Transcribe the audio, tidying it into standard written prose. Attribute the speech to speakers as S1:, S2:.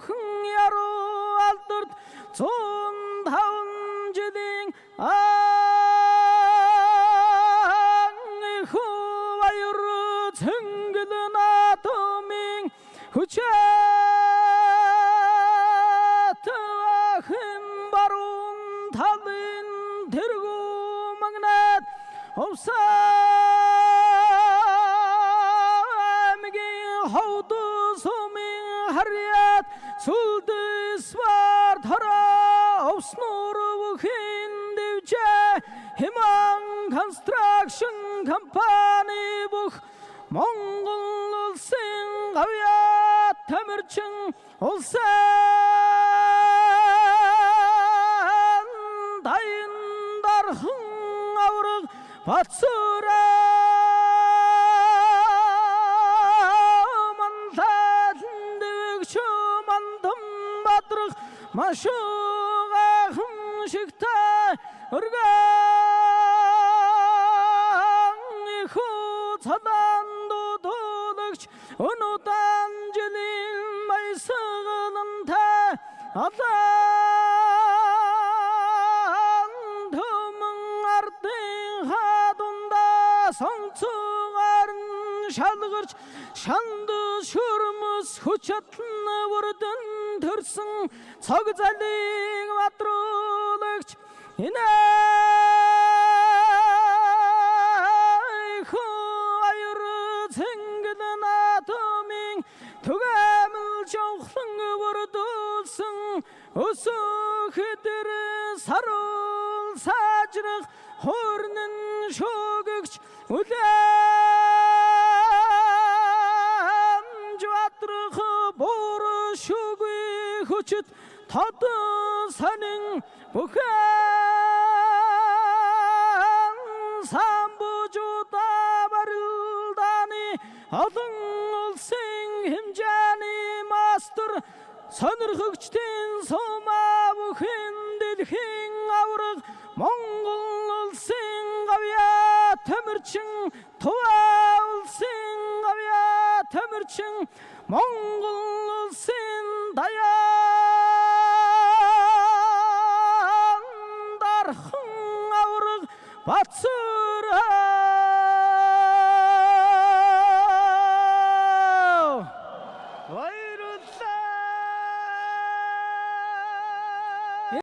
S1: бүхэн яруу алдарт 105 жилийн хүү баяр цэнгэл наадмын хүчээ хэн баруун талын тэргүү магнат Овсаамгийн ховд сумын харьяат сүлдэс бар тараа овснуур бүхэн дэвжээ Химан Construction компани бүх Монгол улсын гавьяат тамирчин улсын дайын дархан авраг Бацураа мандалан дэвэгч мандам бадрах машуугахан шигтэй өргөн ихүү цалан дуудлагч өнөдан жилийн баясгалантай алаан төмөн ардын хадундаа сонцугаар нь шалгарч шанд шүрмэс хүч чадал бүрдэн төрсөн цог залыг бадруулагч энэ хүү цэнгэл наадмын түгээмэл жавхлан бүрдүүлсэн өсөхдөр саруул саажрах хуурнан шүүгэгч үлэмж бадрах буур шүгүй хүчит тод сонин бүхэн самбужуудаа барилдааны олон улсын хэмжээний мастер сонирхогчдын сумаа бүхэн дэлхийн аварга Монгол улсын гавьяа тамирчин Тува улсын гавьяа тамирчин Монгол улсын даяан дархан аварга Бацураа.